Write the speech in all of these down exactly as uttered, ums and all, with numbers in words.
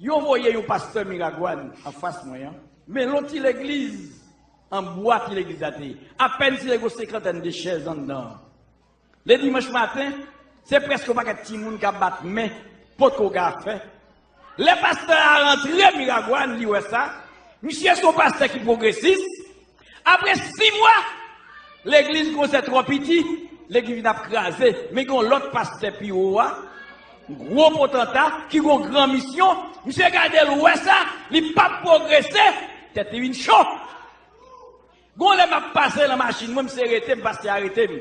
Yo voye yon pastè Miragwàn anfas mwen an, men yon ti legliz an bwa ti legliz la te ye. Apèn si te gen yon senkantèn de chèz anndan an. Ledimanch maten, se prèske yon pakèt timoun k ap bat men, potko gen afè. Lè pastè a rantre Miragwàn, li wè sa. Misye se yon pastè ki pwogresis. Apre sis mwa, legliz kòmanse twò piti, legliz vin ap kraze. Men gen yon lòt pastè pi wo a, gwo potanta, ki gen yon gran misyon. Misye gade l, wè sa, li p ap pwogrese, tèt li vin cho. Gon lè m ap pase nan machin mwen, misye rete m, pastè a rete m.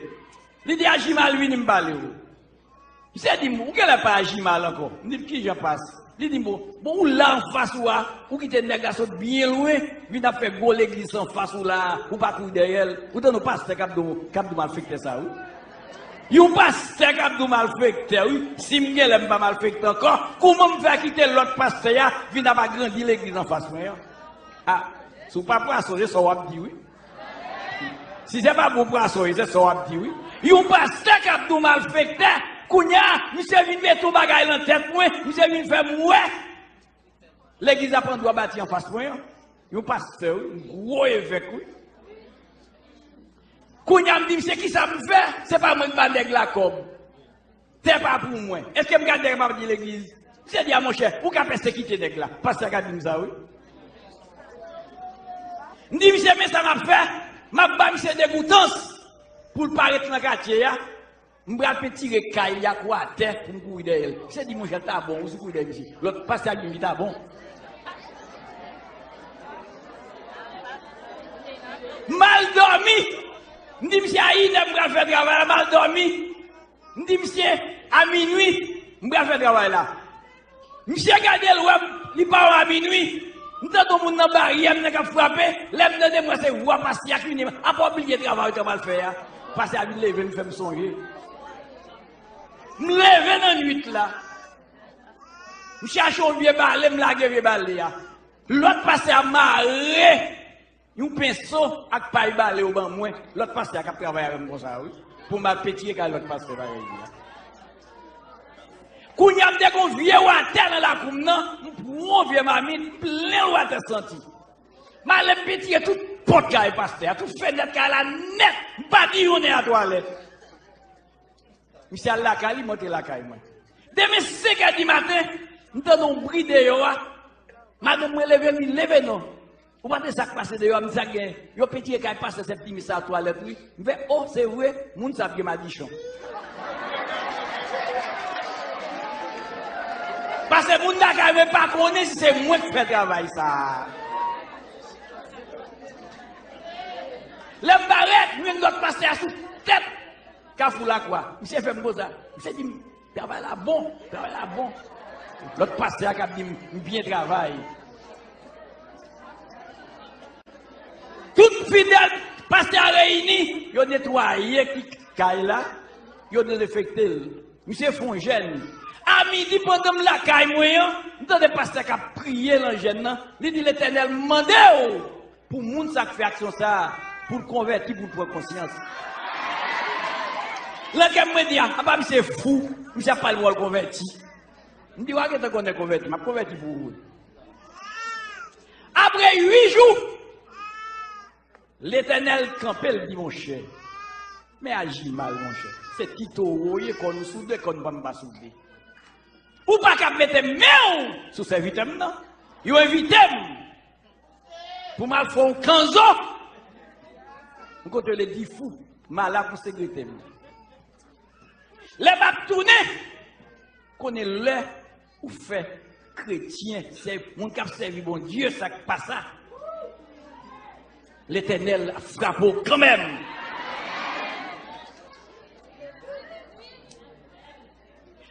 Li di, "Ajimal, vini m pale w." Misye di m, "Ou genlè pa Ajimal ankò?" M di l, "Kijan pas?" Li di m, "Bon, bon, ou la anfas ou a, ou kite nèg la sot byen lwen, vin ap fè gwo legliz anfas ou la, ou pa kouri dèyè l. Ou tande yon pastè k ap di w, k ap di w malfektè sa, wi. Yon pastè k ap di w malfektè, wi. Si m genlè m pa malfektè ankò, kouman m fè kite lòt pastè a vin ap agrandi legliz anfas mwen an?" A, si w pa pwason, se sa w ap di, wi. Si se pa bon pwason, se sa w ap di, wi. Yon pastè k ap di w malfektè, kounye a, misye vin mete yon bagay nan tèt mwen, misye vin fè m wè. Legliz la pran dwa bati anfas mwen an. Yon pastè, wi, yon gwo evèk, wi. Kounye a, m di, "Misye, kisa m fè? Se pa mwen k ba nèg la kòb." Tè pa pou mwen. Èske m ka di nèg pa di legliz? Misye di, "A monchè, ou ka pèsekite nèg la." Pastè a ka di m sa, wi. M di, "Misye, men sa m ap fè. M ap ba misye degoutans pou l pa ret nan katye a. M pral pentire kay li ak watè pou m kouri dèyè l." Misye di, "Monchè, l ta bon, ou si kouri dèyè misye." Lòt pastè a di m li ta bon. M al dòmi. M di, "Misye, a inè m pral fè travay la." M al dòmi. M di, "Misye, a minwi, m pral fè travay la." Misye gade l, wè m, li pa wè a minwi. M tande yon moun nan baryè m nan k ap frape. Lè m tande, m wè se vwa pastè a ki vini. "A pa w bliye travay ou t ap al fè a?" Pastè a vin leve m, fè m sonje. M leve nan nwit la. M chache yon vye bale, m lage vye bale a. Lòt pastè a mare yon penso ak pay bale yo ban mwen. Lòt pastè a k ap travay avè m konsa, wi. Pou m al petye kay lòt pastè parèy li a. Kounye a, m te gen yon vye watè nan lakou m nan, m pran yon vye mamit, m plen l watè santi. M ale m petye tout pòt kay pastè a, tout fenèt kay la nèt, m pa di youn nan twalèt. Misye al lakay li, m antre lakay mwen. Demen senk è di maten, m tande yon bri deyò a. Madanm mwen leve, li leve non. Ou pa tande sa k pase deyò a, m di sa k gen. Yo petye kay pastè Septimus sa twalèt, wi. M fè, o, se vre, moun sa ap gen madichon. Paske moun lakay mwen pa konnen si se mwen k fè travay sa a. Lè m parèt, m jwenn lòt pastè a sou tèt Kafou Lakwa. Misye fè m konsa. Misye di m, "Travay la bon, travay la bon." Lòt pastè a k ap di m, "M byen travay." Tout fidèl pastè a reyini, yo netwaye ki kay la, yo dezenfekte l. Misye fè yon jèn. A midi, pandan m lakay mwen an, m tande pastè k ap priye nan jèn nan. Li di, "Letènèl mande w pou moun sa k fè aksyon sa a, pou l konvèti, pou l pran konsyans." Nan kè m, mwen di, "A, apa misye fou, misye ap pale m w al konvèti." M di, "W a gentan konnen konvèti, m ap konvèti pou ou." Apre uit jou, Letènèl kanpe, l di, "Monchè, men aji mal, monchè. Se ti towo w ye, kòn ou soude, kòn pa m pa soude. Ou pa kab mete men w sou sèvitè m nan. Yo envite m pou m al fè yon kanzo. M kote yo le di fou, m al la pou sekretè m." Lè m ap tounen, konnen lè ou fè kretyen, sè, moun k ap sèvi Bondye, sa k pa sa, Letènèl ap frape w kanmenm.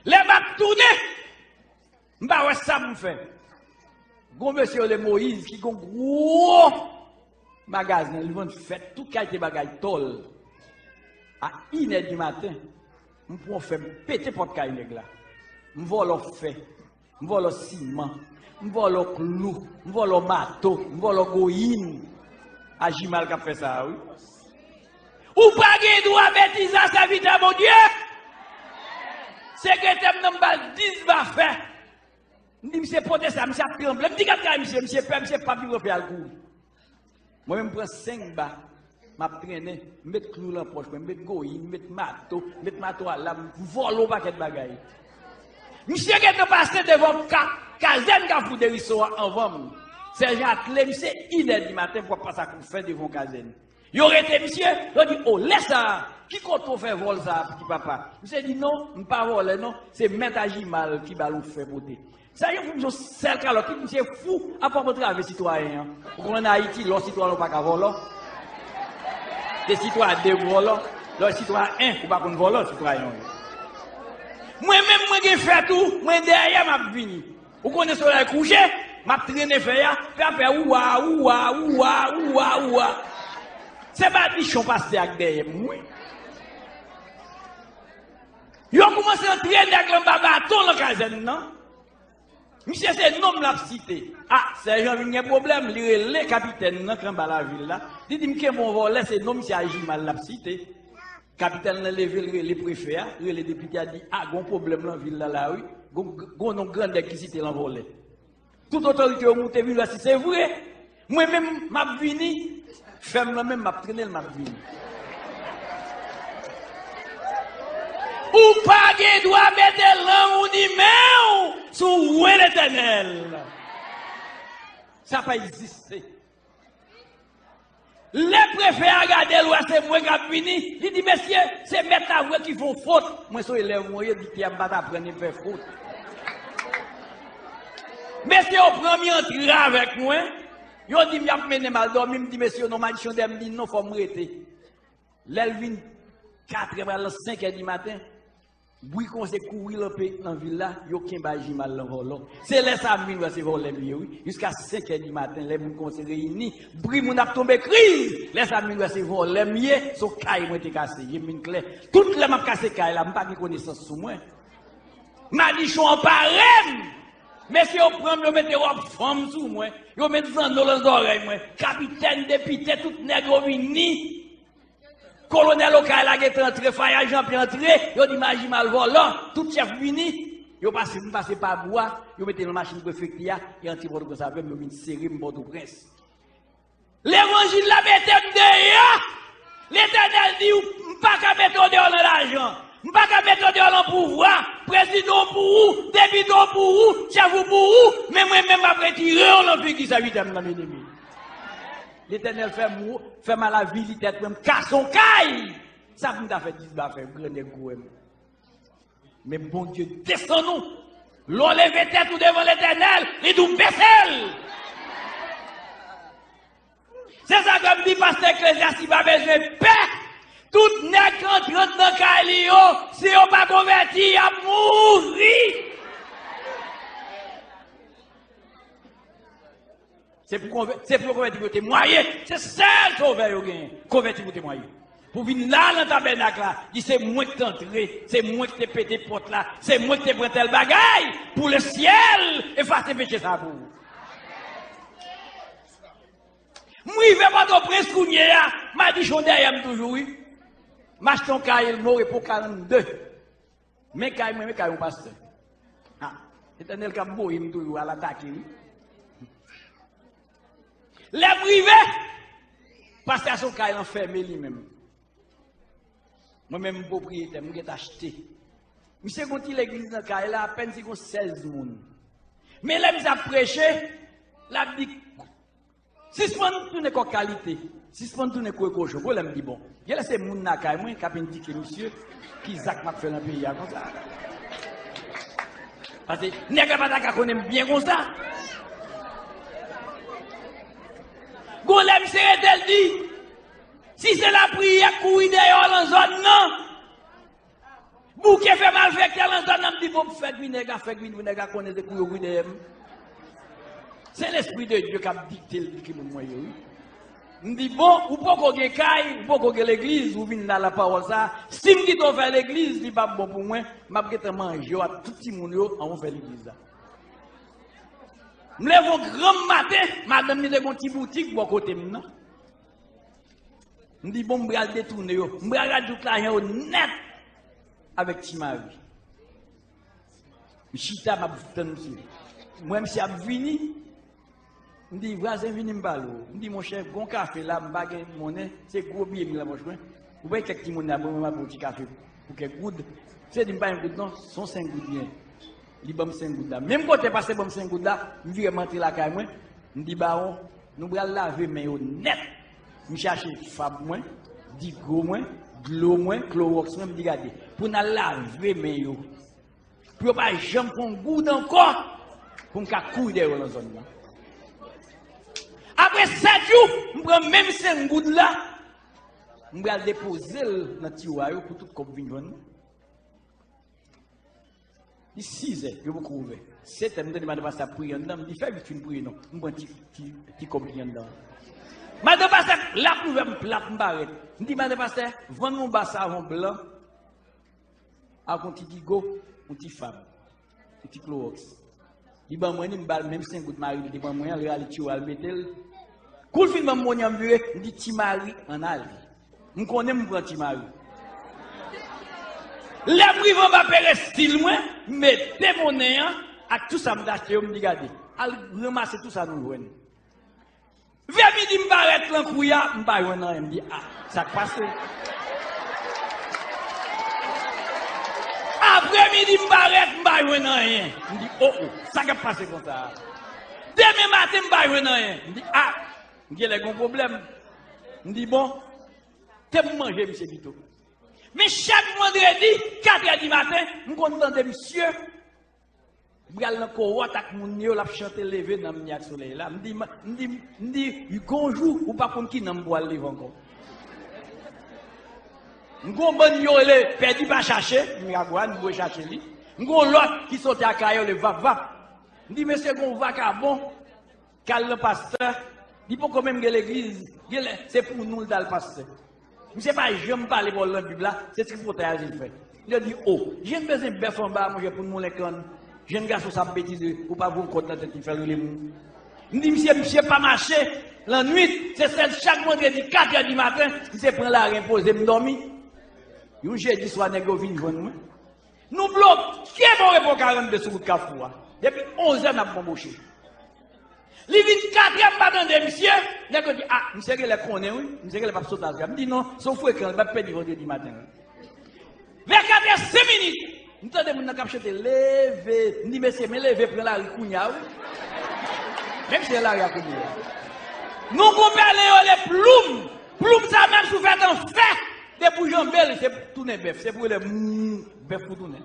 Lè m ap tounen, m pa wè sa pou m fè. Gon mesye yo rele Moyiz ki gon gwo magazen, li vann fèt, tout kalite bagay, tòl. A inè di maten, m pran fè, m pete pòt kay nèg la. M vòlò fè, m vòlò siman, m vòlò klou, m vòlò mato, m vòlò goyin. Aji mal k ap fè sa a, wi. Ou pa gen dwa betize a sèvitè Bondye. Sekretè m nan, m ba l dis bafè. M di misye pote sa, misye ap tranble. M di gad kay misye, misye pè, misye p ap viv anpè al kouri. Mwen menm m pran senk ba, m ap trennen, m met klou lan pòch mwen, m met goyin, m met mato, m met mato alam, m vòlò yon pakèt bagay. Misye gentan pase devan ka, kazèn Kafou Deriso a anvan m. Sèjan atle misye inè di maten pou ap pase ak yon fè devan yon kazèn. Yo rete misye, yo di, "O, lè sa a, ki kote w fè vòl sa a, piti papa?" Misye di, "Non, m pa vòlè non, se mèt Ajimal ki ba l yon fè pote." Sa yon fou, yon sèl kalòt, tout misye fou, ap ap antrave sitwayen an. Ou konn ann Ayiti, lè w sitwayen ou pa ka vòlò. Se sitwayen de vòlò, lè w sitwayen en, ou pa konn vòlò, sitwayen an. Mwen menm, mwen gen fè tou, mwen dèyè m ap vini. Ou konnen solèy kouche, m ap trennen fè a, fè a fè ouwa, ouwa, ouwa, ouwa, ouwa. Se madichon pastè ak dèyè m, wi. Yo koumanse antre nèg lan ba baton lan kazèn nan. Misye se non m l ap site. A, sèjan vin gen pwoblèm, li rele kapitèn nan k anba lavil la. Li di m kenbe yon vòlè, se non misye Ajimal l ap site. Kapitèn lan leve, l rele prefè a, rele depite a, di, "A, gon pwoblèm lan vil la la, wi. Gon, gon non grannèg ki site lan vòlè." Tout otorite yo moute vin wè si se vre. Mwen menm, m ap vini. Fè m lan menm, m ap trennen l, m ap vini. Ou pa gen dwa mete lang ou ni men w sou wen Letènèl. Sa pa egziste. Lè prefè a gade l, wè se mwen k ap vini, li di, "Mesye, se mèt la vre ki fè w fot." Mwen se yon elèv mwen ye, diktè a m pa t aprann li fè fot. Mesye yo pran m, y antre avèk mwen. Yo di m y ap mennen m al dòmi, m di mesye yo, "Non, madichon dèyè m," di, "Non, fò m rete." Lè l vin katrè, pral nan senkè di maten, bri kòmanse kouri lan pe-, lan vil la, yo kenbe Ajimal lan vòlò. Se lè sa a m vin wè se vòlè m ye, wi. Jiska senkè di maten, lè moun kòmanse reyini, bri moun ap tonbe, kriz. Lè sa a m vin wè se vòlè m ye, se yon kay mwen te kase, je m vin klè. Tout lè m ap kase kay la, m pa gen konesans sou mwen. Madichon anpare m. Mesye yo pran m, yo mete wòb fanm sou mwen. Yo met zanno lan zòrèy mwen. Kapitèn, depite, tout nèg yo vini. Kolonèl Okay la gentan antre, Fayad Jean Pierre antre, yo di m Ajimal vòlò, tout chèf vini. Yo pase, m pase pa bwa, yo mete m nan machin prefekti a, yo antre Pòtoprens avè m, yo vin sere m Pòtoprens. Levanjil la mete m deyò. Letènèl di, "M pa ka mete w deyò nan lajan. M pa ka mete w deyò nan pouvwa. Prezidan w pou ou, depite w pou ou, chèf ou pou ou, men mwen menm m ap retire w nan figi sèvitè m nan, byeneme." Letènèl fè m, fè m al avili tèt mwen, m kase yon kay. Sa pou m ta fè dis ba fè, grannèg gwo wè m. Men Bondye desann ou. Lè w leve tèt ou devan Letènèl, li di w bese l. Se sa ke m di pastè Eklezyas, li pa bezwen pè. Tout nèg k antre anndan kay li yo, si yo pa konvèti, y ap mouri. Se pou konvè-, se pou yo konvèti pou yo temwaye. Se sèl sovè yo genyen. Konvèti pou temwaye. Pou vin la nan tabènak la, di se mwen ki te antre, se mwen ki te pete pòt la, se mwen ki te pran tèl bagay pou le syèl efase peche sa pou ou. M rive Pòtoprens kounye a, madichon dèyè m toujou, wi. M achte yon kay, Morepo karannde. Men kay mwen, men kay yon pastè. Ha, Letènèl k ap voye m toujou al atake, wi. Lè m rive, pastè a se yon kay lan fèmen li menm. Mwen menm m pwopriyetè, m gentan achte. Misye gon ti legliz nan kay la, apèn si gon sèz moun. Men lè misye ap preche, l ap di, "Sispann tounen kòk kalite, sispann tounen kouye kochon." Bon, lè m di, "Bon, genlè se moun lakay mwen k ap endike misye ki zak m ap fè nan peyi a konsa." Paske nèg la pa ta ka konnen m byen konsa. Gon lè misye rete l di, "Si se lapriyè k kouri dèyè w lan zòn nan, bouke fè malfektè lan zòn nan," m di, "Bon, fè gri nèg la, fè gri nèg la konnen se kou yo gri dèyè m." Se Lespri de Dye k ap dikte l ki moun mwen ye, wi. M di, "Bon, ou poko gen kay, ou poko gen legliz, ou vin la, la pawòl sa. Si m kite w fè legliz, li p ap bon pou mwen, m ap gentan manje w ak tout timoun yo anvan w fè legliz la." M leve yon granm maten, madanm li te gon ti boutik bò kote m nan. M di, "Bon, m pral detounen yo. M pral rale tout lajan yo nèt avèk Ti Mari." M chita, m ap tann misye. M wè misye ap vini, m di, "Vwazen, vini m pale w." M di, "Monchè, gon kafe la, m pa gen monnen, se gwo biye m gen nan pòch mwen. Ou pa wè kèk timoun la, ban mwen, m ap pran yon ti kafe pou kèk goud." Misye di m pa gen goud non, se yon senk goud m gen. Li ban m senk goud la. Menm kote pastè ban m senk goud la, m vire m antre lakay mwen, m di, "Bawon, nou pral lave men yo nèt." M chache fab mwen, digo mwen, dlo mwen, klowòks mwen, m di, "Gade, pou n al lave men yo." Pou yo pa janm fè yon goud ankò, pou m ka kouri dèyè yo nan zòn nan. Apre sèt jou, m pran menm senk goud la, m pral depoze l nan tiwa yo pou tout kòb vin jwenn mwen. Li sizè, yo poko ouvè. Setè, m tande madan pastè ap priye anndan, m di, "Fè vit fin priye non, m pran ti, ti, ti kòb ki anndan an." Madan pastè, l ap ouvè, m plap, m parèt. M di, "Madan pastè, vann mwen yon ba savon blan." Ak yon ti digo, yon ti fab, yon ti klowòks. Li ban mwen li, m ba l menm senk goud mari li te ban mwen an, li rale tiyo a, l mete l. Kou l fin ban m monnen an, m vire, m di, "Ti mari, ann ale." M konnen m pran ti mari. Lè m rive anba perestil mwen, m mete monnen an ak tou sa m t achte yo, m di, "Gade, al ranmase tou sa nou jwenn." Vè midi m parèt lan kouya, m pa jwenn anyen. M di, "A, sa k pase?" Apre midi m parèt, m pa jwenn anyen. M di, "O, o, sa k ap pase konsa a?" Demen maten, m pa jwenn anyen. M di, "A, m genlè gen yon pwoblèm." M di, "Bon, te m manje misye pito." Men chak vandredi, katrè di maten, m konn tande misye pral nan kowòt ak moun yo, l ap chante leve nanm ni ak solèy la. M di, m di, m di, gon jou, ou p ap konn ki nanm pou al leve ankò. M gon bann yo rele pèdi pa chache, Miragwàn, m voye chache li. M gon lòt ki soti Akayè, yo rele Vap Vap. M di, "Mesye, gon vakabon k al nan pastè, li poko menm gen legliz, genlè se pou nou l t al pastè." Misye pa janm pale pawòl nan Bib la, se tripotay Jezi fè. Yo di, "O, jèn bezwen bèf anba, monchè, pou n moulen kann. Jèn gason sa ap betize, ou pa voye yon kòd nan tèt li, fè l rele moun." M di, "Misye, misye pa mache lannwit, se sèl chak vandredi, katrè di maten, misye pran lari, enpoze m dòmi." Yon jedi swa, nèg yo vin jwenn mwen. Nou bloke bò repo karannde sou wout Kafou a. Depi onzè n ap banboche. Li vin katrè, m pa tande misye. Nèg yo di, "A, misye genlè konnen wi. Misye genlè p ap sot aswè." M di, "Non, se yon frekan, li p ap pèdi vandredi maten wi." Vè katrè senk minit, m tande moun nan k ap chante, "Leve." M di, "Mesye, men leve pran lari kounye a wi." Men misye nan lari a kounye a. Nou gon pèlen yo rele Ploum. Ploum sa menm si w fè tan fè, depi w janbe l, se tounen bèf. Se pou rele, "Mou, bèf pou tounen."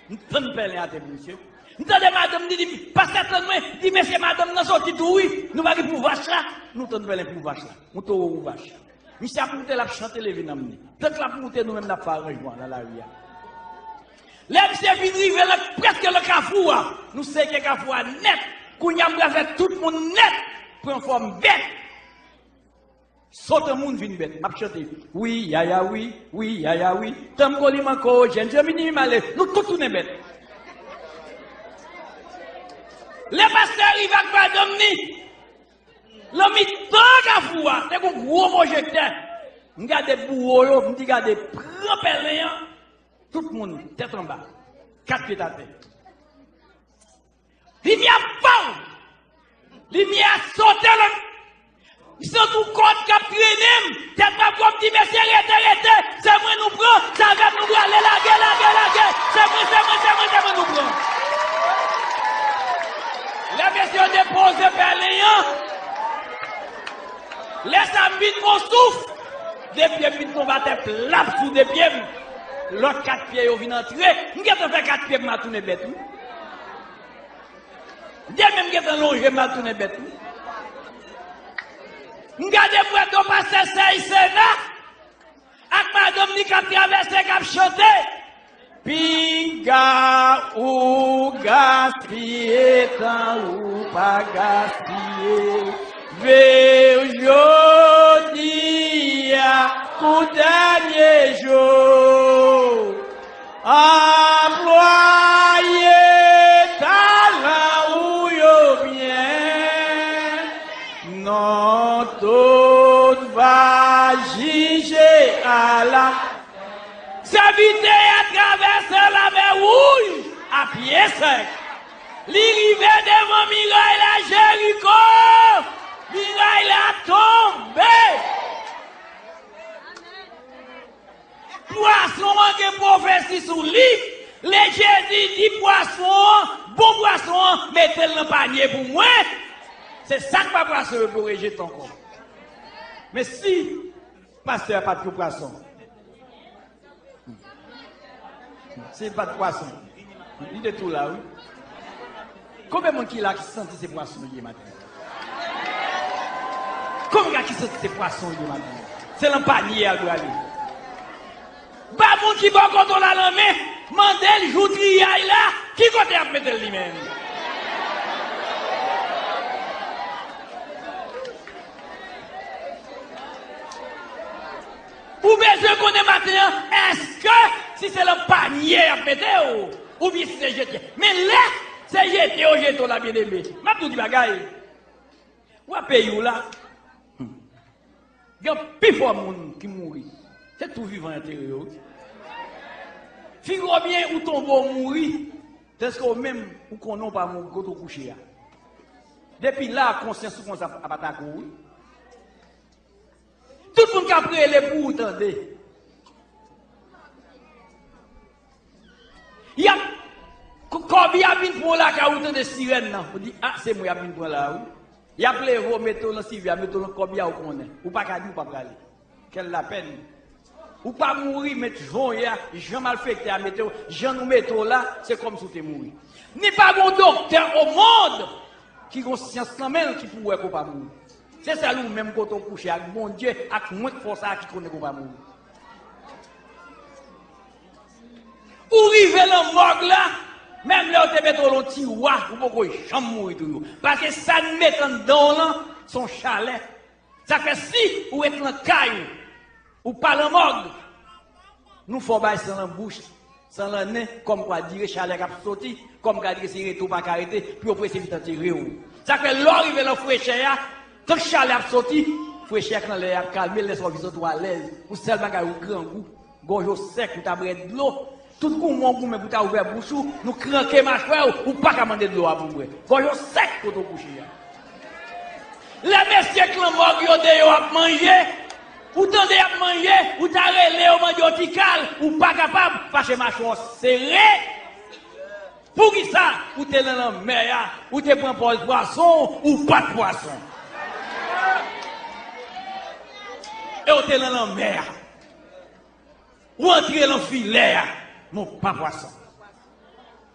M tann pèlen atè pou misye. M tande madanm li di, "Pastè, tann mwen." Di, "Mesye, madanm nan soti tou wi. Nou pa gen pou vach la." Nou tann pèlen pou vach la. Yon towo pou vach. Misye ap moute, l ap chante leve nanm ni. Tank l ap moute, nou menm n ap fè aranjman nan lari a. Lè misye vin rive nan, prèske nan kafou a, nou seke kafou a nèt. Kounye a m pral fè tout moun nèt pran fòm bèt. Sot an moun vin bèt. M ap chante. Wi, yaya, wi, wi, yaya, wi. Tanm kolimanko, jèn je minimale. Nou tout tounen bèt. Lè pastè rive ak madanm ni, nan mitan kafou a, te gon gwo pwojektè. M gade bouwo yo, m di gade pran pèlen an. Tout moun, tèt anba. Kat pye atè. Limyè a pow! Limyè a sote lè m santi yon kòd k ap trennen m. Tèt m ap gwo, m di, "Mesye, rete, rete! Se mwen nou pran! Se avè m nou prale! Lage, lage, lage! Se mwen, se mwen, se mwen, se mwen nou pran!" Lè mesye yo depoze pèlen an, lè sa m vin gon souf, de pye m vin tonbe atè plap sou de pye m. Lòt kat pye yo vin antre. M gentan fè kat pye m al tounen bèt wi. De men m gentan lonje m al tounen bèt wi. M gade m wè do pastè Sèy Sena ak madanm li k ap travèse, k ap chante. Pinga ou gaspiye tan ou pa gaspiye. Veye jodi a kou dènye jou. Anplwaye talan ou yo byen. Non, tout va jije a la. Sèvitè a travèse lamè wouj a pye sèk. Li rive devan Jezi sou li. Lè Jezi di pwason an, bon pwason an, mete l nan panye pou mwen. Se sa k pa pwason yo pou rejete ankò. Men si pastè a pa t yon pwason, si l pa t pwason, li te tou la, wi. Konbyen moun ki la ki santi se pwason li ye maten? Konbyen ki santi se pwason li ye maten? Se nan panye a l prale. Ba moun ki bò kote w la lanmen, mande l jou triyay la, ki kote y ap mete l li menm? Ou bezwen konnen maten an, èske si se nan panye y ap mete w, oubyen si se jete? Men lè se jete yo jete w la, byeneme, m ap di w ti bagay. Ou wè peyi w la, hmm, gen pifò moun ki mouri, se tou vivan y antere yo, wi. Figure w byen, ou tonbe, w mouri, tandis ke w menm, ou konnen w pa mouri kote w kouche a. Depi la, konsyans ou konsa ap atake w, wi. Tout moun k ap rele pou ou tande. Y ap, k-, kòb y ap vin pran w lakay ou, tande sirèn nan. Ou di, "A, se mwen y ap vin pran la, wi." Y ap leve w, mete w nan sivè a, mete w nan kòb y a, ou konnen. Ou pa ka di ou pa prale. Quelle la peine. Ou pa mouri, men jan w ye a, jan malfektè a mete w, jan nou mete w la, se kòmsi w te mouri. Ni pa gon doktè o mond ki gon syans nan men l ki pou wè ke w pa mouri. Se sèl ou menm kote w kouche ak Bondye, ak mwen k fè w sa a ki konnen ke w pa mouri. Ou rive nan mòg la, menm lè yo te mete w nan tiwa, ou poko janm mouri toujou. Paske sa n mete anndan w lan, se yon chalè. Sa fè si ou ret nan kay ou, ou pa nan mòg, nou fè w bay san nan bouch, san nan nen, kòmkwa dire chalè k ap soti, kòmkwa dire se rete ou pa ka rete, pou yo prese vit antere w. Sa fè lè w rive nan frechè a, tank chalè ap soti, frechè k nan lè a ap kalme, lè sa w vin santi w alèz, ou sèl bagay ou grangou. Gòj ou sèk, ou ta bwè dlo. Tout goumen w goumen pou ta ouvè bouch ou, nou kranke machwè w, ou pa ka mande dlo a pou bwè. Gòj ou sèk kote w kouche a. Lè mesye k lan mòg yo deyò ap manje, ou tande y ap manje, ou ta rele yo mande yo ti kal, ou pa kapab, paske machwè w sere. Poukisa ou te nan lanmè a, ou te pran pòz pwason, ou pa t pwason? E ou te nan lanmè a. Ou antre nan filè a, men w pa pwason.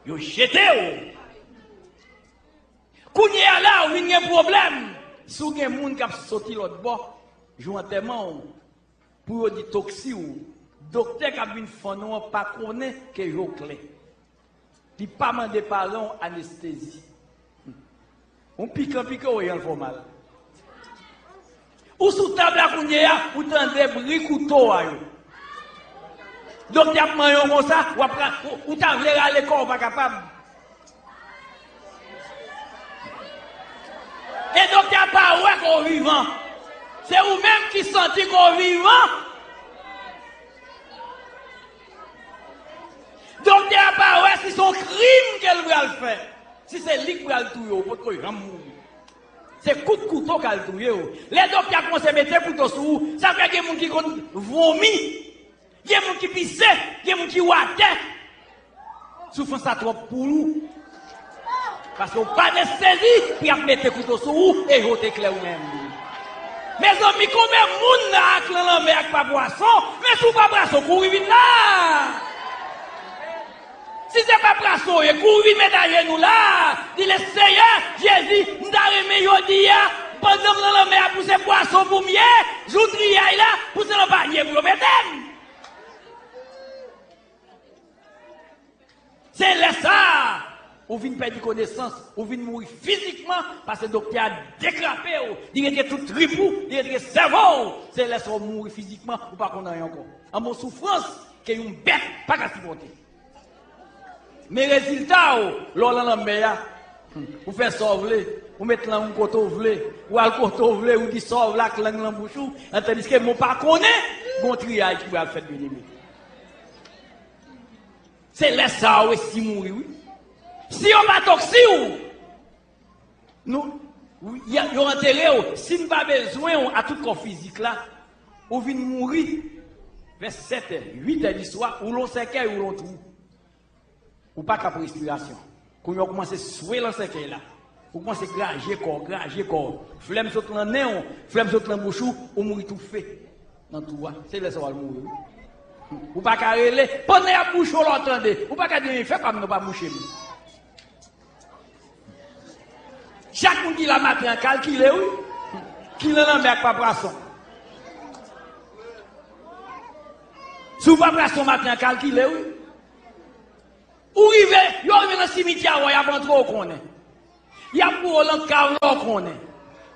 Yo jete w. Kounye a la, ou vin gen pwoblèm. Si w gen moun k ap soti lòt bò, jou antèman w, pou yo di toksi w, doktè k ap vin fann ou an pa konnen ke je w klè. Li pa mande paran w anestezi. Yon pikan pike w, e al fè w mal. Ou sou tab la kounye a, ou tande bri kouto a yo. Doktè ap manyen w konsa, w ap ra-, ou, ou ta vle rale kò w, ou pa kapab. E doktè a pa wè ke w vivan. Se ou menm ki santi ke w vivan. Doktè a pa wè si se yon krim ke l pral fè. Si se li k pral touye w, ou potko janm mouri. Se kout kouto k al touye w. Lè doktè a kòmanse mete kouto sou ou, sa fè gen moun ki konn vomi. Gen moun ki pise, gen moun ki watè. Soufrans la twòp pou ou. Paske w pa anestezi pou y ap mete kouto sou ou e je w te klè ou menm. Mezanmi, konbyen moun la ak lan lanmè ak pa pwason? Men si w pa pwason, kouri vin la. Si se pa pwason w ye, kouri vin met ajenou la. Di l, Seyè Jezi, m ta renmen jodi a, pandan m lan lanmè a, pou se pwason pou m ye, jou triyay la, pou se nan panye pou yo mete m. Se lè sa a, ou vin pèdi konesans, ou vin mouri fizikman, paske doktè a dekrape w, li retire tout trip ou, li retire sèvo w. Se lè sa a ou mouri fizikman, ou pa konn anyen ankò. An bon soufrans ke yon bèt pa ka sipòte. Men rezilta w, lè w lan lanmè a, ou fè sa w vle, ou met lang ou kote w vle, ou al kote w vle, ou di sa w vle ak lang lan bouch ou, an tandiske men w pa konnen gon triyay ki pral fèt, byeneme. Se lè sa a ou resi mouri, wi. Si yo pa toksi w, nou, yo, yo antere w. Si n pa bezwen w a tout kò fizik la, ou vin mouri. Vè sèt è, uit è di swa, ou lan sèkèy, ou lan twou. Ou pa ka pran respirasyon. Kounye a, ou kòmanse swe lan sèkèy la. Ou kòmanse graje kò w, graje kò w. Flèm sot lan nen w, flèm sot lan bouch ou, ou mouri toufe nan twou a. Se lè sa w al mouri, wi. Ou pa ka rele. Pandan y ap bouche w la, w tande. Ou pa ka di, "Fè pa m non, pa bouche m." Chak moun ki la maten an, kalkile, wi. Ki lan lanmè ak pa pwason. Si w pa pwason maten an, kalkile, wi. Ou rive, yo rive nan simityè a, w ap antre, w konnen. Y ap boure w lan kav la, w konnen.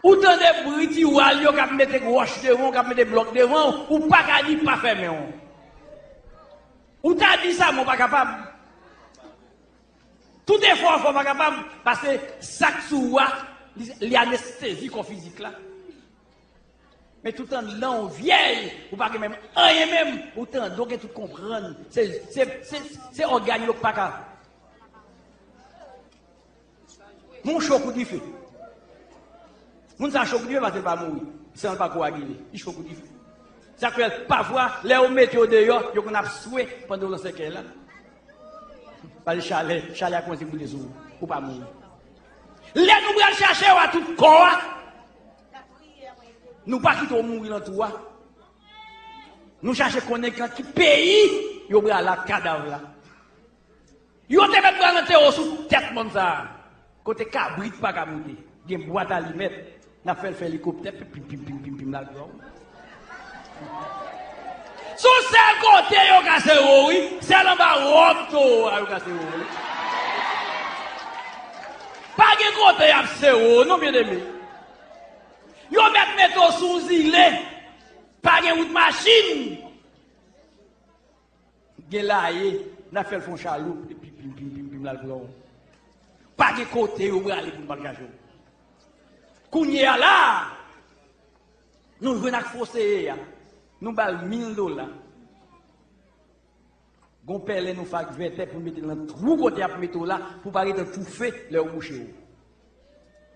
Ou tande bri tiwal yo k ap mete wòch devan w, k ap mete blòk devan w, ou pa ka di pa fèmen w. Ou ta di sa, men w pa kapab. Tout efò w fè, w pa kapab, paske sa k sou ou a, li, li anestezi kò fizik la. Men tout anndan w vyèj, ou pa gen menm anyen menm, ou tande, w gen tout konprann. Se, se, se, se ògàn yo k pa ka. Moun cho kou dife. Moun sa cho kou dife paske l pa mouri. San l pa kowagile. Li cho kou dife. Sa k fè l, pafwa, lè yo mete yo deyò, yo konn ap swe pandan yo lan sèkèy la. Paske chalè, chalè a kòmanse moute sou ou. Ou pa mouri. Lè nou pral chache yo a tout kò a, nou pa kite yo mouri lan twou a. Nou chache konnen nan ki peyi yo pral ak kadav la. Yo te mèt pral antere w sou tèt mòn sa a, kote kabrit pa ka moute. Gen bwat alimèt, n ap fè l fè elikoptè, pim, pim, pim, pim, pim, pim, l al pran w. Se yon sèl kote yo ka sere w, wi. Sèl anba wòb towo a yo ka sere w, wi. Pa gen kote y ap sere w, non, byeneme. Yo mèt mete w sou zile. Pa gen wout machin. Gen laye, n ap fè l fè yon chaloup, epi pim, pim, pim, pim, l al pran w. Pa gen kote yo prale pou n pa l chache w. Kounye a la, nou jwenn ak foseye a, nou ba l mil dola. Gon pèlen nou fè ak vètè pou n mete l nan twou kote y ap mete w la, pou w pa ret an toufe lè yo bouche w.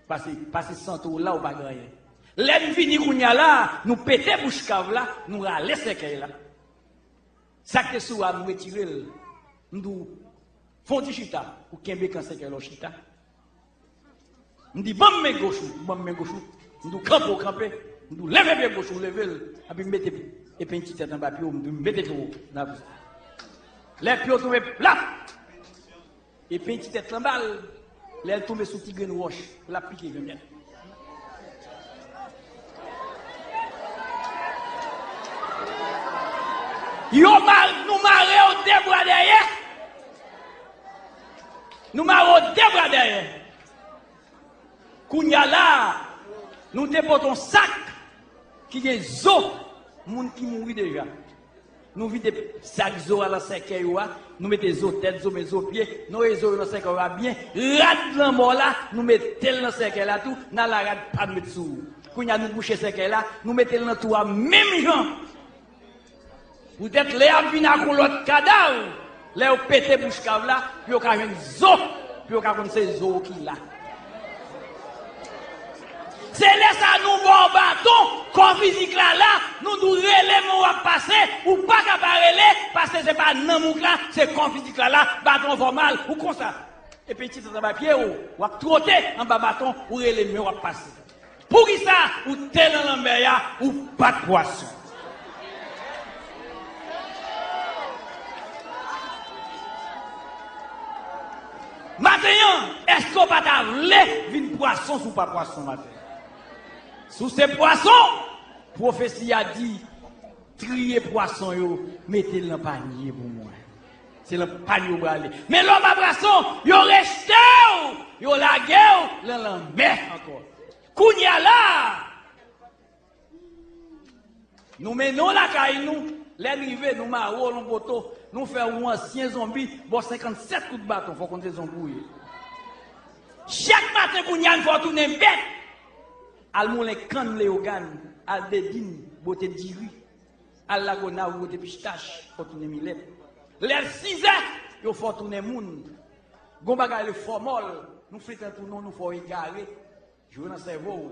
Pase, pase sante w la, ou pa gen anyen. Lè n vini kounye a la, nou pete bouch kav la, nou rale sèkèy la. Sa k te sou a, m retire l. M di w, fè yon ti chita, ou kenbe kan sèkèy la, w chita. M di, ban m men goch ou, ou ban m men goch ou. M di w, kanpe, ou kanpe. M di w, leve pye goch ou, ou leve l. Epi m mete epenn ti tèt anba pye w, m di w, mete pye w nan. Lè pye w tonbe plat, epenn ti tèt lan ba l, lè l tonbe sou ti grenn wòch, l ap pike grenn tèt. Yo ma-, nou mare yo de bra dèyè. Nou mare yo de bra dèyè. Kounye a la, nou te pote yon sak ki gen zo moun ki mouri deja. Nou vide sak zo a lan sèkèy yo a, nou mete zo tèt, zo men, zo pye, nou reye zo yo lan sèkèy yo a byen. Rad lanmò la, nou mete l lan sèkèy la tou, n al a rad pa n met sou ou. Kounye a nou bouche sèkèy la, nou mete l lan twou a menm jan. Poutèt lè y ap vin ak yon lòt kadav, lè yo pete bouch kav la, pou yo ka jwenn zo, pou yo ka konn se zo ki la. Se lè sa a nou ba w baton, kò fizik la la, nou di w rele men w ap pase, ou pa ka pa rele, paske se pa nanm ou k la, se kò fizik la la, baton an fè w mal, ou konsa. Epi ti tèt anba pye w, w ap twote anba baton, ou rele men w ap pase. Poukisa ou te nan lanmè a, ou pa t pwason? Maten an, èske w pa ta vle vin pwason si w pa pwason maten? Si w se pwason, pwofesi a di, triye pwason yo, mete l nan panye pou mwen. Se nan panye yo prale. Men lè w pa pwason, yo rejte w, yo lage w lan lanmè ankò. Kounye a la, nou mennen w lakay nou, lè n rive, nou mare w lan poto, nou fè w ansyen zonbi, ba w senkannsèt kout baton, fò w konn se zonbi w ye. Chak maten kounye a, n fè w tounen bèt. Al moulen kann Leyogàn, al Dedin, bwote diri. Al Lagonav, bwote pistach, fè w tounen milèt. Lè l sizè, yo fè w tounen moun. Gon bagay rele fòmòl, nou flite nan tounen w, nou fè w egare. Jwe nan sèvo w.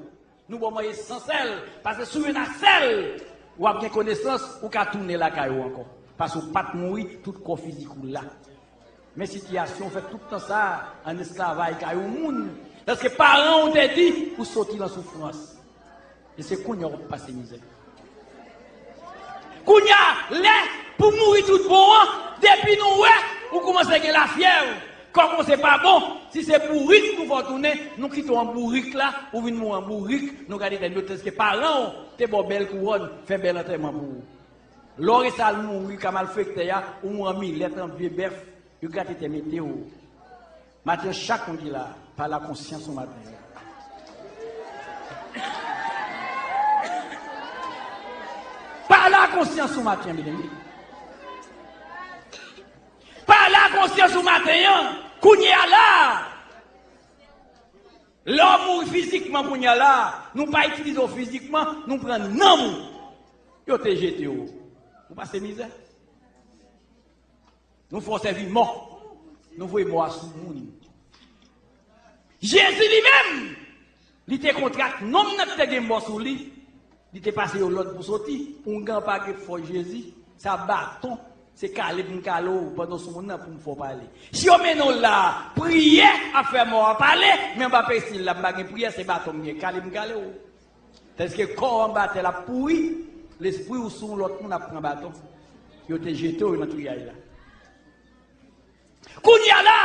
Nou ba w manje san sèl, paske si w jwenn ak sèl, W ap gen konesans, ou ka tounen lakay ou ankò. Paske w pa t mouri, tout kò fizik ou la. Men sitiyasyon w fè tout tan sa a ann esklavaj kay yon moun. Lèske paran w te di ou soti nan soufrans. E se kounye a w ap pase mizè. Kounye a, lè pou mouri tout bon an, depi nou wè ou kòmanse gen lafyèv, kò w kòmanse pa bon, si se bourik nou fè w tounen, nou kite w an bourik la, ou vin mouri an bourik, nou gade tèt nou, lèske paran w te ba w bèl kouwòn, fè bèl antèman pou ou. Lè w resi al mouri ka malfektè a, ou mouri an milèt, an vye bèf, yo grate tè mete w. Maten an, chak moun ki la, pale a konsyans ou maten an. Pale a konsyans ou maten an, byeneme. Pale a konsyans ou maten an, kounye a la. Lè w mouri fizikman kounye a la, nou pa itilize w fizikman, nou pran nanm ou. Yo te jete w. Ou pase mizè. Nou fè w sèvi mò. Nou voye mò a sou moun. Jezi li menm, li te kontre ak nonm nan ki te gen mò sou li. Li te pase yon lòd pou soti. Oungan pa gen fòs Jezi. Sa baton. Se kale pou m kale w pandan w sou moun nan pou m fè w pale. Si yo mennen w la, priyè ap fè mò a pale, men anba pestil la, m pa gen priyè, se baton m gen, kale m kale w. Tèlske kò w anba tè l ap pouri, lespri w sou yon lòt moun ap pran baton. Yo te jete w nan triyaj la. Kounye a la,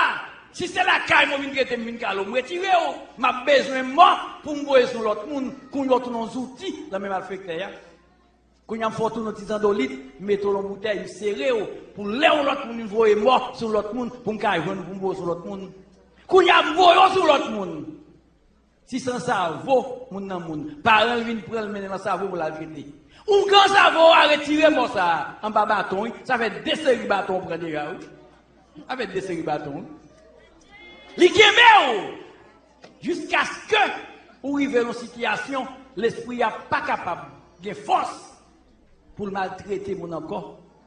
si se lakay mwen vin trete m vin kale w, m retire w. M ap bezwen mò pou m voye sou lòt moun, kounye a w tounen yon zouti nan men malfektè a. Kounye a m fè w tounen yon ti zandolit, m mete w nan boutèy, m sere w, pou lè yon lòt moun vin voye mò sou lòt moun, pou m ka jwenn w, pou m voye w sou lòt moun. Kounye a m voye w sou lòt moun. Si se yon savo, moun nan moun, paran l vin pran l mennen nan savo pou l al trete. Oungan savo a retire mò sa a anba baton, wi. Sa fè de seri baton w pran deja, wi. Sa fè de seri baton, wi. Li kenbe w jiskaske ou rive nan yon sitiyasyon, lespri a pa kapab gen fòs pou l maltrete moun ankò.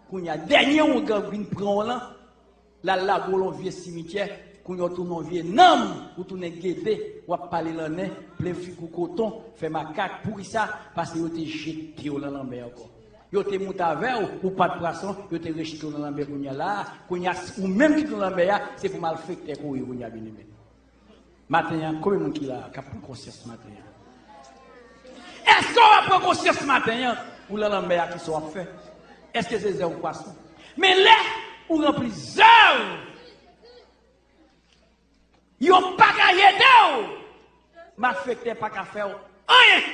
Kounye a, dènye oungan vin pran w lan, l al lage w lan yon vye simityè, kounye a w tounen yon vye nanm, ou tounen gede, w ap pale lannen, plen figi w koton, fè makak. Poukisa? Paske yo te jete w lan lanmè ankò. Yo te moute avè w, ou pa t pwason, yo te rejte w lan lanmè kounye a la a. Kounye a, ou menm ki tounen lanmè a, se pou malfektè kouri kounye a, byeneme. Maten an, konbyen moun ki la a k ap pran konsyans maten an? Èske w ap pran konsyans maten an? Ou lan lanmè a, kisa w ap fè? Èske se zèv pwason? Men lè ou ranpli zèv, yo pa ka jete w. Malfektè pa ka fè w anyen.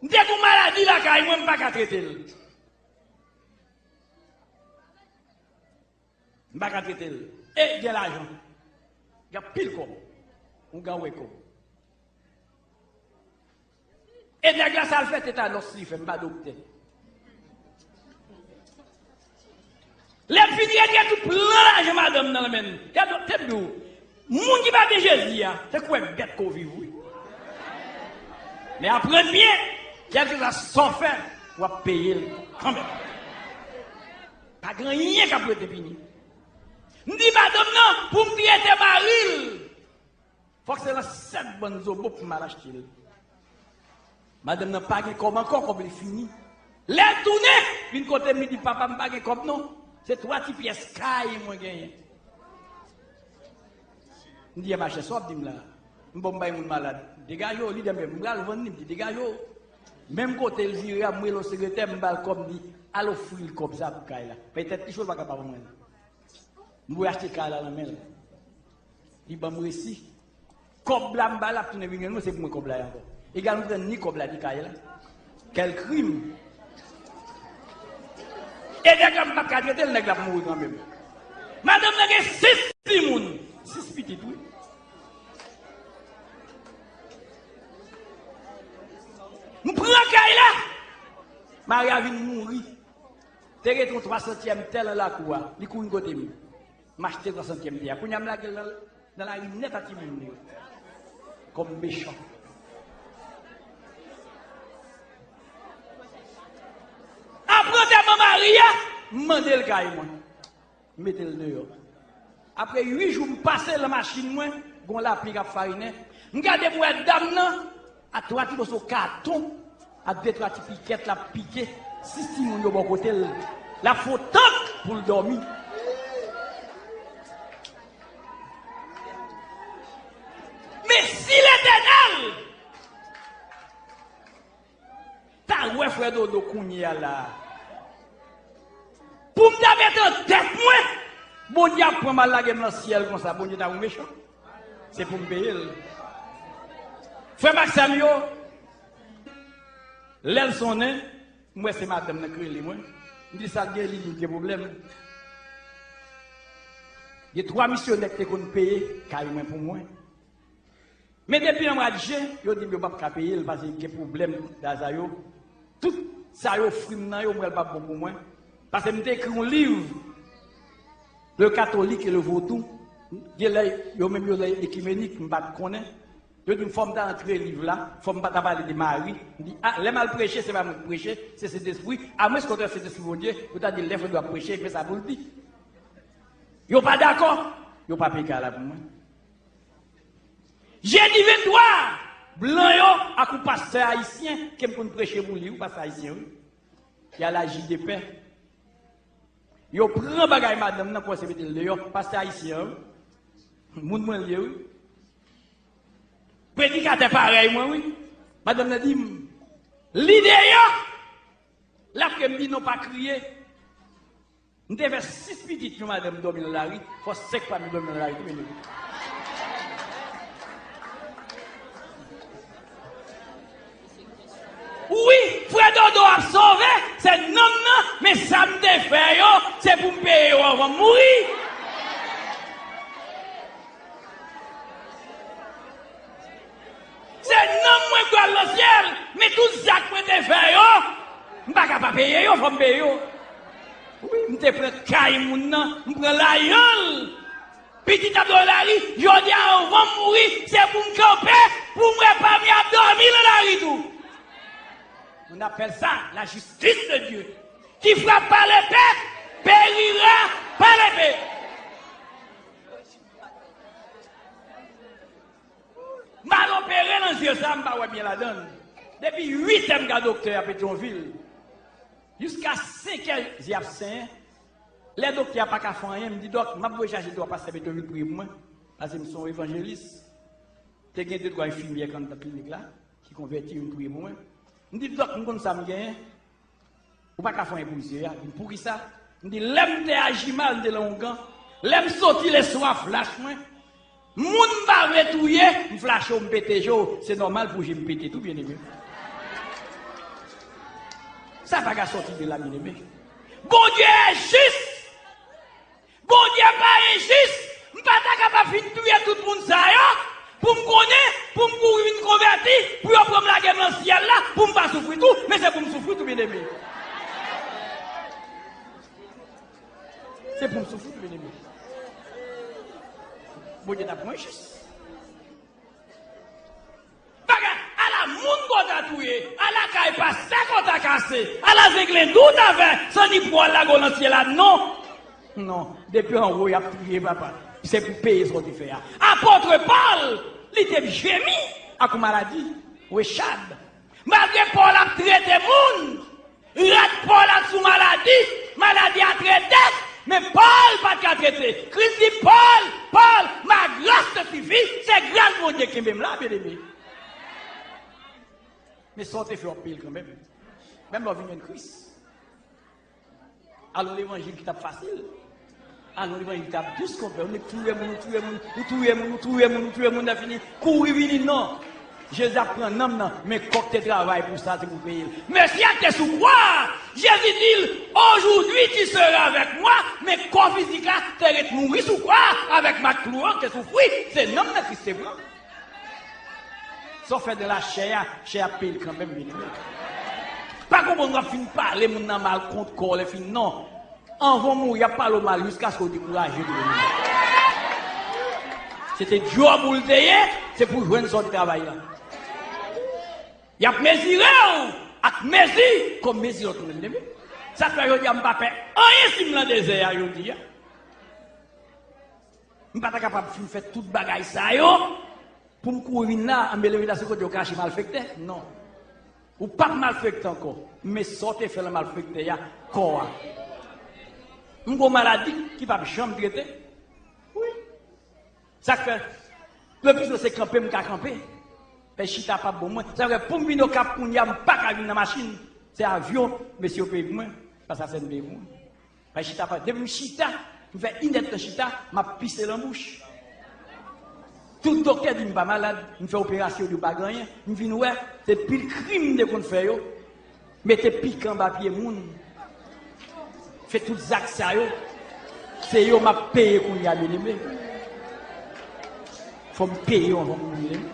M te gen yon maladi lakay mwen, m pa ka trete l. M pa ka trete l. E gen lajan. Gen anpil kòb. Oungan wè kòb. E nèg la sa l fè, tetanòs li fè, m pa doktè. Lè m fin rete, tout plan lajan madanm nan men l. Gade, te m di w, moun ki pa gen Jezi a, se kwè bèt ke w viv, wi. Men aprann byen, kèlkeswa sa w fè, w ap peye l kanmenm. Pa gen anyen k ap rete pini. M di madanm nan, pou m trete mari l, fòk se nan sèt bann zobo pou m al achte l. Madanm nan pa gen kòb ankò, kòb li fini. Lè l tounen, vin kote m, li di, "Papa, m pa gen kòb non. Se twa ti pyès kay mwen genyen." M di, "A machè, sa w ap di m la?" M bon, m bay moun malad. Degaje w, li di, "M pral vann li." M di, "Degaje w." Menm kote l vire a, m rele yon sekretè, m ba l kòb, m di, "Al ofri l kòb sa pou kay la. Petèt li cho, l pa ka pa ban mwen l." M voye achte kay la nan men l. Li ban m resi. Kòb la m ba l, l ap tounen vin jwenn mwen, se pou mwen kòb la ye ankò. Egal, m pran ni kòb la ni kay la. Kèl krim! E nèg la m pa t ka trete l, nèg la ap mouri kanmenm. Madanm nan gen sis timoun. Sis pitit, wi. M pran kay la. Mari a vin mouri. Te rete yon twa santyèm tè nan lakou a. Li kouri kote m. M achte twa santyèm tè a. Kounye a m lage l nan, nan lari nèt a timoun li yo. Kòm mechan. Apre antèman mari a, m mande l kay mwen. M mete l deyò. Apre uit jou, m pase l nan machin mwen, gon lapli k ap farinen. M gade m wè dam nan, ak twa ti moso katon, ak de twa ti pikèt l ap pike, sis timoun yo bò kote l, l ap fè yon tank pou l dòmi. Men si Letènèl ta wè frè Dodo kounye a la, pou m ta mete an tèt mwen, Bondye ap pran m al lage m nan syèl konsa, Bondye ta wè mechan. Se pou m peye l. Frè m ak sè m yo, lè l sonnen, m wè se madanm nan k rele mwen. M di, "Sa k gen?" Li di, "M gen pwoblèm. Gen twa misyonè k te konn peye kay mwen pou mwen. Men depi nan mwa jen, yo di m yo p ap ka peye l paske gen pwoblèm lajan yo. Tout sa yo ofri m nan yo, m wè l p ap bon pou mwen. Paske m te ekri yon liv, Le catholique et le vaudou." Gen lè, yo menm yo lè ekimenik, m pa t konnen. Yo di m fò m ta antre liv la, fò m pa ta pale de Mari. M di, "A, lè m al preche, se pa mwen k preche, se Sentespri. Amwenske w te Sentespri Bondye, ou ta di lè frè Dodo ap preche, men sa pou l di." Yo pa dakò, yo pa peye kay la pou mwen. Jedi venntwa, blan yo ak yon pastè ayisyen ke m konn preche pou li, yon pastè ayisyen, wi. Y a la J D P. Yo pran bagay madanm nan, kòmanse mete l deyò. Pastè ayisyen an, wi. Moun mwen l ye, wi. Predikatè parèy mwen, wi. Madanm nan di m, "Li deyò!" L ap kriye, m di, "Non, pa kriye." M te fè sis pitit, yon madanm dòmi nan lari, fò senk pami yo dòmi nan lari tou, byeneme. Wi, frè Dodo ap sove, se nanm nan, men sa m te fè yo, se pou m peye yo anvan m mouri. Se nanm mwen k pral nan syèl, men tout zak mwen te fè yo, m pa ka pa peye yo, fò m peye yo. Wi, m te pran kay moun nan, m pran lajan l. Pitit ap dòmi lari, jodi a anvan m mouri, se pou m kanpe, pou m wè pa m y ap dòmi nan lari tou. On appelle ça la justice de Dieu. Qui frappe par l'épée périra par l'épée. M al opere nan zye sa, m pa wè byen ladan l. Depi uit è m gade doktè a Petyonvil. Jiska senk è zye ap senyen. Lè doktè a pa ka fè anyen, m di, "Dòk, m ap voye chache dwa pastè Petyonvil priye pou mwen, paske m se yon evanjelis." Te gen de twa enfimyè k anndan klinik la, ki konvèti, youn priye pou mwen. M di, "Dòk, m konn sa m genyen. Ou pa ka fè anyen pou zye a." Li di, "Poukisa?" M di, "Lè m te aji mal, m te lan ongan. Lè m soti leswa, flash mwen. Moun m pa vle touye, m flache w, m pete je w. Se nòmal pou je m pete tou, byeneme." Sa pa ka sòti de la, byeneme. Bondye jis. Bondye pa enjis. M pa ta kapab fin touye tout moun sa yo, pou m konnen, pou m kouri vin konvèti, pou yo pran m lage m nan syèl la, pou m pa soufri tou, men se pou m soufri tou, byeneme. Se pou m soufri tou, byeneme. Bondye t ap pran enjis. Bagay, ala moun ke w ta touye, ala kay pastè ke w ta kase, ala zenglendo w ta fè, san ni pwòl lage w nan syèl la, non. Non, depi anwo y ap touye, papa. Se pou peye sa w te fè a. Apot Pòl, li te jemi ak yon maladi, rechad. Malgre Pòl ap trete moun, rad Pòl ap sou maladi, maladi a trete, men Pòl pa t ka trete. Kris di, "Pòl, Pòl, ma grâce te suffit," se gras Bondye kenbe m la, byeneme. Men sa w te fè, w ap peye l kanmenm. Menm lè w vin jwenn Kris. Alò levanjil ki t ap fasil. Alò levanjil ki t ap dous, konpè. Ou nèk touye moun, ou touye moun, ou touye moun, ou touye moun, ou touye moun, lè fini, kouri vini, non. Jezi ap pran nanm nan, men kò k te travay pou sa, se pou peye l. Mesye a te sou kwa a. Jezi di l, "Aujourd'hui tu seras avec moi," men kò fizik la te ret mouri sou kwa a, avèk mak klou an, te soufri. Se nanm nan Kris te pran. Sa w fè nan lachè a, chè a ap peye l kanmenm, byeneme. Pa konprann w ap fin pale moun nan mal kont kò w lè fini, non. Anvan w mouri, y ap pale w mal jiskaske w dekouraje tou, byeneme. Se te djòb ou l te ye, se pou w jwenn sa w te travay la. Y ap mezire w ak mezi kòm mezi lòt moun, byeneme. Sa k fè jodi a m pa pè anyen si m nan dezè a jodi a. M pa ta kapab fin fè tout bagay sa yo. Pou m kouri vin la, ann mele vin la sou kote yo kache malfektè? Non. Ou p ap malfektè ankò. Men sa w te fè lan malfektè a, kò a. M gon maladi ki p ap janm trete. Wi. Sa k fè, le plis se kanpe m ka kanpe. Fè chita p ap bon mwen. Sa k fè pou m vin Okap kounye a, m pa ka vin nan machin. Se avyon, mesye yo peye pou mwen. Paske sa se m peye pou mwen. Fè chita p ap, depi m chita, m fè inèdtan chita, m ap pise lan bouch. Tout doktè di m pa malad, m fè operasyon, yo di w pa gen anyen. M vin wè, se pil krim m te konn fè yo. Mete pikan anba pye moun. Fè tout zak sa yo. Se yo m ap peye kounye a, byeneme. Fò m peye yo anvan m mouri, byeneme.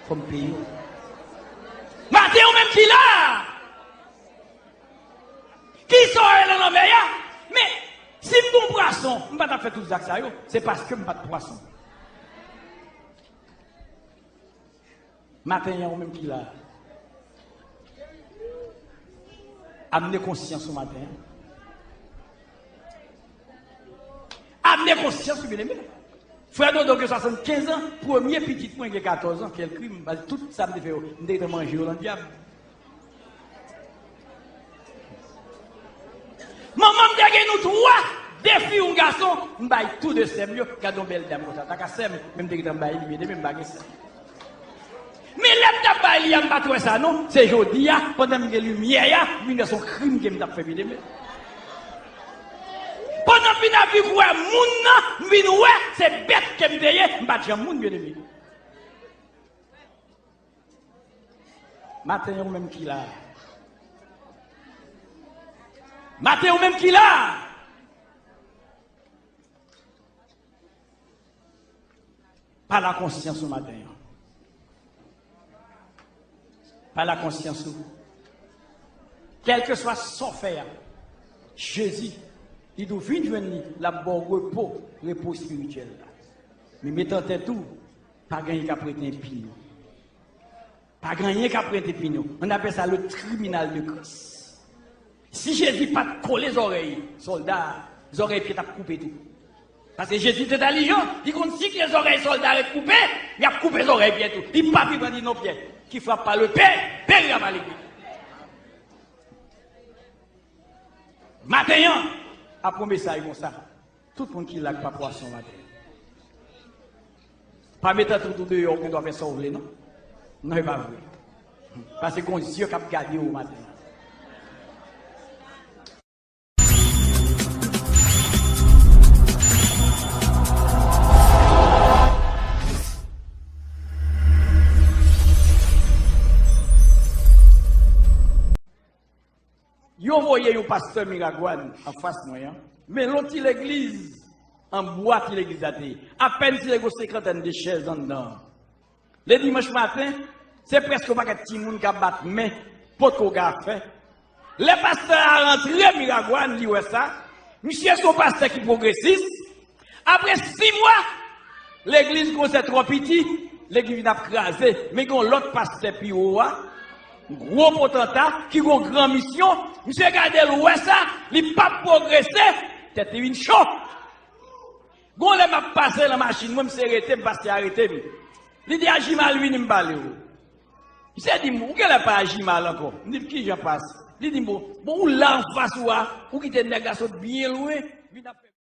Fò m peye yo. Maten, ou menm ki la! Ki sa w rele lanmè a? Men, si m te yon pwason, m pa t ap fè tout zak sa yo. Se paske m pa t pwason. Maten an, ou menm ki la, amene konsyans ou maten an. Amene konsyans ou, byeneme. Frè Dodo gen swasannkenz an, premye pitit mwen gen katòz an, kèl krim, paske tout sa m te fè yo, m te gentan manje yo lan dyab. Manman m te gen nou twa, de fi, yon gason, m bay tou de sè m yo, gade yon bèl dam konsa, ta ka sè m, men m te gentan bay li, byeneme, m pa gen sè. Men lè m t ap bay li a, m pa t wè sa non, se jodi a, pandan m gen limyè a, m vin wè se yon krim ke m t ap fè, byeneme. Pandan m vin ap viv wè moun nan, m vin wè se bèt ke m te ye, m pa t janm moun, byeneme. Maten an, ou menm ki la. Maten an, ou menm ki la. Pale a konsyans ou maten an. Pale a konsyans ou. Kèlkeswa sa w fè a, Jezi, li di w vin jwenn li, l ap ba w repo, repo espirityèl la. Men met an tèt ou, pa gen anyen k ap rete enpi nou. Pa gen anyen k ap rete enpi nou. On appelle ça le tribunal de Christ. Si Jezi pa t kole zòrèy sòlda a, zòrèy Pyè t ap koupe tou. Paske Jezi te entèlijan, li konn si ke zòrèy sòlda a ret koupe, y ap koupe zòrèy Pyè tou. Li pa pi pran di non Pyè, qui frappe par le pain, périra par l'épée. Maten an, apre yon mesaj konsa, tout moun ki la k pa pwason maten an. Pa met antre tout deyò, ou gen dwa fè sa w vle, non. Non, e pa vre. Paske gon zye k ap gade w maten an. Yo voye yon pastè Miragwàn anfas mwen an, men yon ti legliz an bwa ti legliz la te ye. Apèn si te gen yon senkantèn de chèz anndan an. Le dimanch maten, se prèske yon pakèt timoun k ap bat men, potko gen afè. Lè pastè a rantre Miragwàn, li wè sa. Misye se yon pastè ki pwogresis. Apre sis mwa, legliz kòmanse twò piti, legliz vin ap kraze. Men gen yon lòt pastè pi wo a, gwo potanta, ki gen yon gran misyon. Misye gade l, wè sa, li p ap pwogrese, tèt li vin cho. Gon lè m ap pase lan machin mwen, misye rete m, pastè a rete m. Li di, "Ajimal, vini m pale w." Misye di m, "Ou genlè pa Ajimal ankò." M di l, "Kijan pas?" Li di m, "Bon, bon, ou la anfas ou a, ou kite nèg la sot byen lwen, vin ap fè"